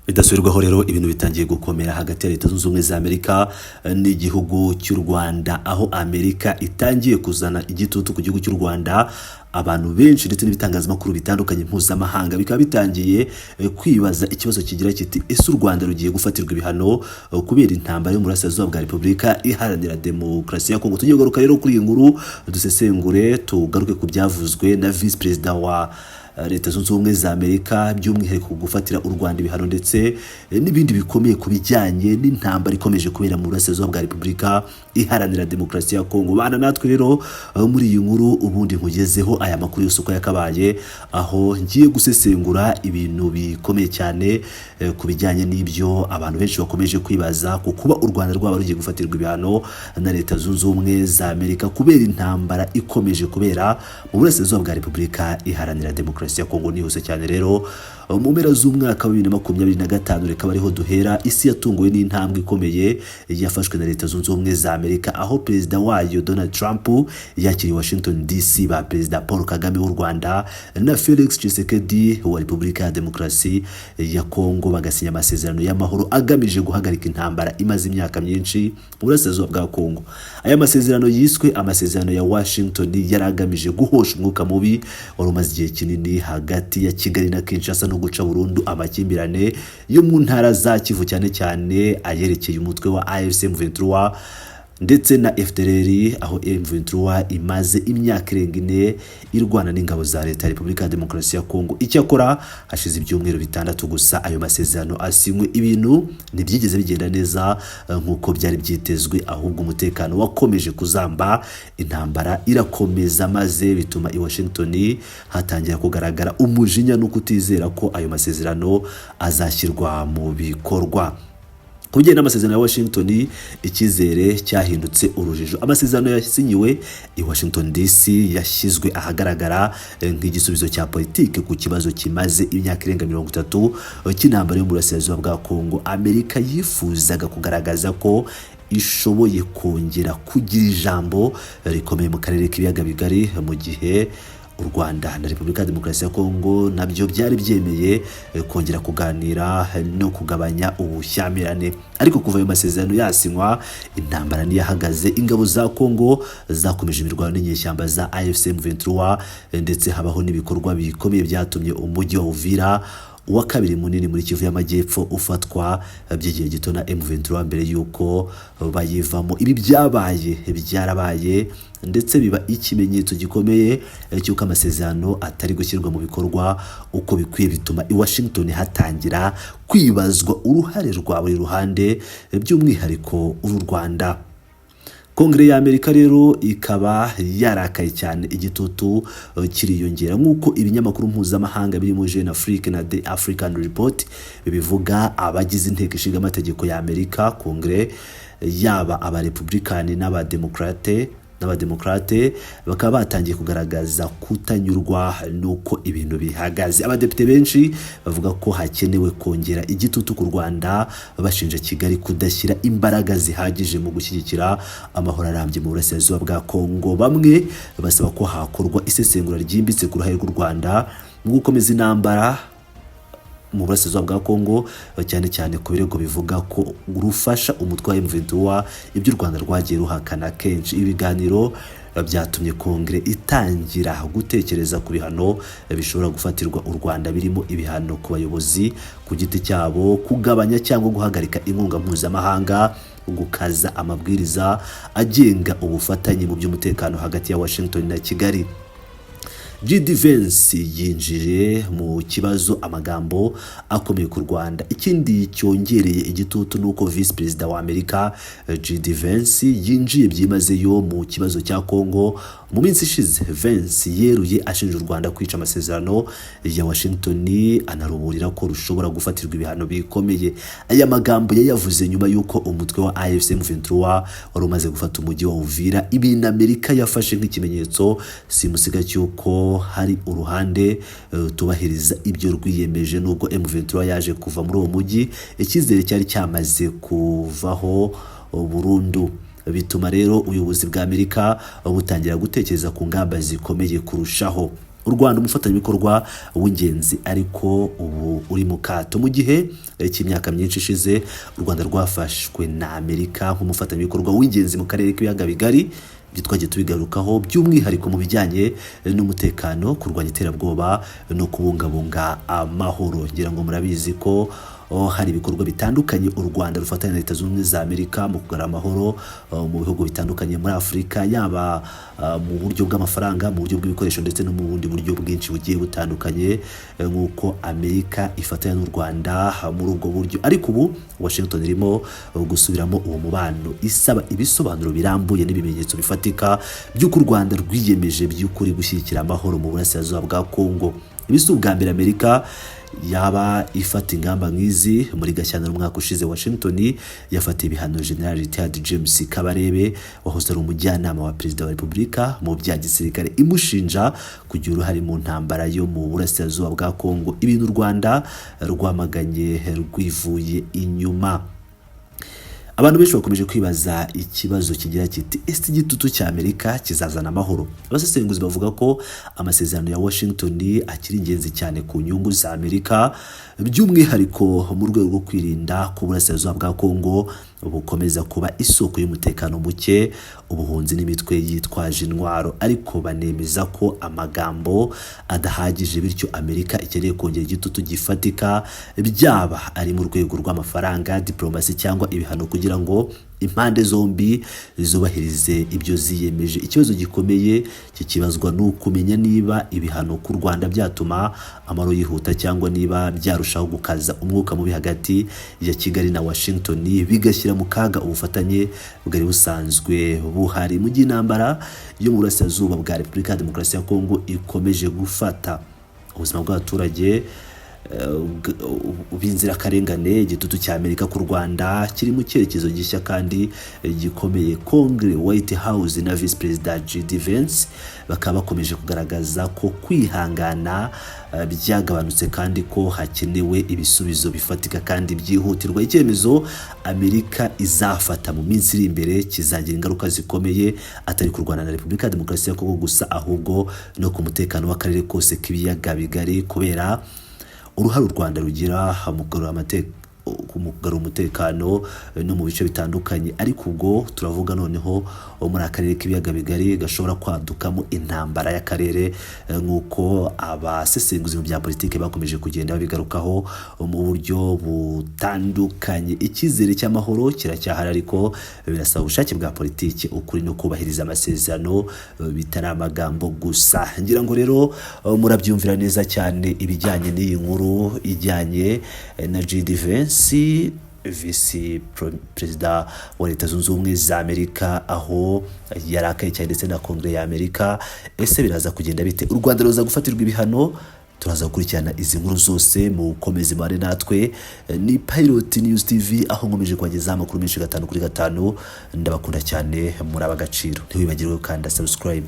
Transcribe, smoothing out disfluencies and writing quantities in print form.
Bidasubirwaho rero, ibintu bitangiye gukomera hagati ya Leta Zunze Ubumwe za Amerika n'igihugu cy'u Rwanda, aho Amerika itangiye kuzana igitutu ku gihugu cy'u Rwanda. Abantu benshi ndetse n'ibitangazamakuru bitandukanye mpuzamahanga bikaba bitangiye kwibaza ikibazo kigira kiti: "Ese u Rwanda rugiye gufatirwa ibihano kubera intambara yo mu burasirazuba bwa Repubulika Iharanira Demokarasi ya Kongo?" Tugiye kugaruka rero kuri iyi nkuru, dusesengure, tugaruke ku byavuzwe na Visi Perezida wa Leta Zunze Ubumwe za Amerika, by'umwihariko ku gufatira u Rwanda ibihano, ndetse n'ibindi bikomeye ku bijyanye n'intambara ikomeje kubera mu burasirazuba bwa Repubulika Iharanira Demokarasi ya Kongo. Bana natwe rero muri iyi nkuru, ubundi nkugezeho aya makuru yose uko yakabaye, aho ngiye gusesengura ibintu bikomeye cyane ku bijyanye n'ibyo abantu benshi bakomeje kwibaza ku kuba u Rwanda rwaba rugiye gufatirwa ibihano na Leta Zunze Ubumwe za Amerika kubera intambara ikomeje kubera mu burasirazuba bwa Repubulika Iharanira Demokarasi ya Kongo. Nihuse cyane rero, mu mpera z'umwaka wa 2025, reka ariho duhera, isi yatunguwe n'intambwe ikomeye yafashwe na Leta Zunze Ubumwe za Amerika, aho perezida wayo Donald Trump yakiriye Washington DC ba Perezida Paul Kagame w'u Rwanda na Felix Tshisekedi wa Repubulika ya Demokarasi ya Kongo, bagasinya amasezerano y'amahoro agamije guhagarika intambara imaze imyaka myinshi mu burasirazuba bwa Kongo. Aya masezerano yiswe amasezerano ya Washington yari agamije guhosha umwuka mubi wari umaze igihe kinini hagati ya Kigali na Kinshasa no guca burundu amakimbirane yo mu ntara za Kivu, cyane cyane ayerekeye umutwe wa AFC M23 ndetse na FDLR, aho M23 imaze imyaka irenga 4 irwana n'ingabo za Leta ya Repubulika ya Demokarasi ya Kongo. Icyakora hashize ibyumweru 6 gusa ayo masezerano asinywe, ibintu ntibyigeze bigenda neza nk'uko byari byitezwe, ahubwo umutekano wakomeje kuzamba, intambara irakomeza, maze bituma i Washington hatangira kugaragara umujinya no kutizera ko ayo masezerano azashyirwa mu bikorwa. Ku bijyanye n'amasezerano ya Washington, icyizere cyahindutse urujijo. Amasezerano yasinyiwe i Washington DC yashyizwe ahagaragara nk'igisubizo cya politiki ku kibazo kimaze imyaka irenga 30 cy'intambara yo mu burasirazuba bwa Kongo. Amerika yifuzaga kugaragaza ko ishoboye kongera kugira ijambo rikomeye mu karere k'ibiyaga bigari, mu gihe u Rwanda na Repubulika ya Demokarasi ya Kongo nabyo byari byemeye kongera kuganira no kugabanya ubushyamirane. Ariko kuva ayo masezerano yasinywa, intambara ntiyahagaze. Ingabo za Kongo zakomeje imirwano n'inyeshyamba za AFC M23, ndetse habaho n'ibikorwa bikomeye byatumye umujyi wa Uvira, uwa kabiri munini muri Kivu y'Amajyepfo, ufatwa by'igihe gito na M23 mbere y'uko bayivamo. Ibi byabaye, byarabaye, ndetse biba ikimenyetso gikomeye cy'uko amasezerano atari gushyirwa mu bikorwa uko bikwiye, bituma i Washington hatangira kwibazwa uruhare rwa buri ruhande, by'umwihariko uru Rwanda. Kongere ya Amerika rero ikaba yarakaye cyane, igitutu kiriyongera. Nk'uko ibinyamakuru mpuzamahanga birimo Jeune Afrique na The African Report bibivuga, abagize Inteko Ishinga Amategeko ya Amerika, Kongere, yaba Abarepublikani n'Abademokrate, bakaba batangiye kugaragaza kutanyurwa n'uko ibintu bihagaze. Abadepite benshi bavuga ko hakenewe kongera igitutu ku Rwanda, bashinja Kigali kudashyira imbaraga zihagije mu gushyigikira amahoro arambye mu burasirazuba bwa Kongo. Bamwe basaba ko hakorwa isesengura ryimbitse ku ruhare rw'u Rwanda mu gukomeza intambara mu burasirazuba bwa Kongo, cyane cyane ku birego bivuga ko rufasha umutwe wa M23, ibyo u Rwanda rwagiye ruhakana kenshi. Ibiganiro byatumye Kongere itangira gutekereza ku bihano bishobora gufatirwa u Rwanda, birimo ibihano ku bayobozi ku giti cyabo, kugabanya cyangwa guhagarika inkunga mpuzamahanga, gukaza amabwiriza agenga ubufatanye mu by'umutekano hagati ya Washington na Kigali. JD Vance yinjiye mu kibazo, amagambo akomeye ku Rwanda. Ikindi cyongereye igitutu ni uko Visi Perezida wa Amerika JD Vance yinjiye byimazeyo mu kibazo cya Kongo. Mu minsi ishize, Vance yeruye ashinja u Rwanda kwica amasezerano ya Washington, anaruburira ko rushobora gufatirwa ibihano bikomeye. Aya magambo yayavuze nyuma y'uko umutwe wa AFC M23 wari umaze gufata umujyi wa Uvira, ibintu Amerika yafashe nk'ikimenyetso simusiga cy'uko hari uruhande rutubahiriza ibyo rwiyemeje. Nubwo M23 yaje kuva muri uwo mujyi, icyizere cyari cyamaze kuvaho burundu, bituma rero ubuyobozi bwa Amerika butangira gutekereza ku ngamba zikomeye kurushaho. U Rwanda, umufatanyabikorwa w'ingenzi, ariko ubu uri mu kato. Mu gihe cy'imyaka myinshi ishize, u Rwanda rwafashwe na Amerika nk'umufatanyabikorwa w'ingenzi mu karere k'ibiyaga bigari. Ibyo twagiye tubigarukaho, by'umwihariko mu bijyanye n'umutekano, kurwanya iterabwoba no kubungabunga amahoro. Ngira ngo murabizi ko hari ibikorwa bitandukanye u Rwanda rufatanya na Leta Zunze Ubumwe za Amerika mu kugarura amahoro mu bihugu bitandukanye muri Afurika, yaba mu buryo bw'amafaranga, mu buryo bw'ibikoresho ndetse no mu bundi buryo bwinshi bugiye butandukanye, nk'uko Amerika ifatanya n'u Rwanda muri ubwo buryo. Ariko ubu Washington irimo gusubiramo uwo mubano, isaba ibisobanuro birambuye n'ibimenyetso bifatika by'uko u Rwanda rwiyemeje by'ukuri gushyigikira amahoro mu burasirazuba bwa Kongo. Ibi si ubwa mbere Amerika yaba ifata ingamba nk'izi. Muri Gashyantare umwaka ushize, Washington yafatiye ibihano General Retired James Kabarebe, wahoze ari umujyanama wa Perezida wa Repubulika mu bya gisirikare, imushinja kugira uruhare mu ntambara yo mu burasirazuba bwa Kongo, ibintu u Rwanda rwamaganye rwivuye inyuma. Abantu benshi bakomeje kwibaza ikibazo kigira kiti: "Ese igitutu cya Amerika kizazana amahoro?" Abasesenguzi bavuga ko amasezerano ya Washington akiri ingenzi cyane ku nyungu za Amerika, by'umwihariko mu rwego rwo kwirinda ko uburasirazuba bwa Kongo bukomeza kuba isoko y'umutekano muke, ubuhunzi n'imitwe yitwaje intwaro. Ariko banemeza ko amagambo adahagije, bityo Amerika ikeneye kongera igitutu gifatika, byaba ari mu rwego rw'amafaranga, diplomasi cyangwa ibihano, kugira ngo impande zombi zubahirize ibyo ziyemeje. Ikibazo gikomeye kikibazwa ni ukumenya niba ibihano ku Rwanda byatuma amahoro yihuta, cyangwa niba byarushaho gukaza umwuka mubi hagati ya Kigali na Washington, bigashyira mu kaga ubufatanye bwari busanzwe buhari. Mu gihe intambara yo mu burasirazuba bwa Repubulika ya Demokarasi ya Kongo ikomeje gufata ubuzima bw'abaturage b'inzirakarengane, igitutu cya Amerika ku Rwanda kiri mu cyerekezo gishya kandi gikomeye. Kongre, White House na Visi Perezida JD Vance bakaba bakomeje kugaragaza ko kwihangana byagabanutse kandi ko hakenewe ibisubizo bifatika kandi byihutirwa. Icyemezo Amerika izafata mu minsi iri imbere kizagira ingaruka zikomeye, atari ku Rwanda na Repubulika ya Demokarasi ya Kongo gusa, ahubwo no ku mutekano w'akarere kose k'ibiyaga bigari, kubera uruhare u Rwanda rugira mu kugarura umutekano no mu bice bitandukanye. Ariko ubwo turavuga noneho muri akarere k'ibiyaga bigari gashobora kwadukamo intambara y'akarere, nk'uko abasesenguzi mu bya politiki bakomeje kugenda babigarukaho mu buryo butandukanye. Icyizere cy'amahoro kiracyahari, ariko birasaba ubushake bwa politiki, ukuri no kubahiriza amasezerano, bitari amagambo gusa. Ngira ngo rero murabyumvira neza cyane ibijyanye n'iyi nkuru ijyanye na JD Vance, Visi Perezida wa Leta Zunze Ubumwe za Amerika, aho yarakaye cyane, ndetse na Kongere ya Amerika. Ese biraza kugenda bite? U Rwanda ruza gufatirwa ibihano? Turaza gukurikirana izi nkuru zose. Mukomeze mubane natwe. Ni Pilot News TV, aho nkomeje kubagezaho amakuru menshi gatanu kuri gatanu. Ndabakunda cyane, muri ab'agaciro. Ntiwibagirwe gukanda subscribe.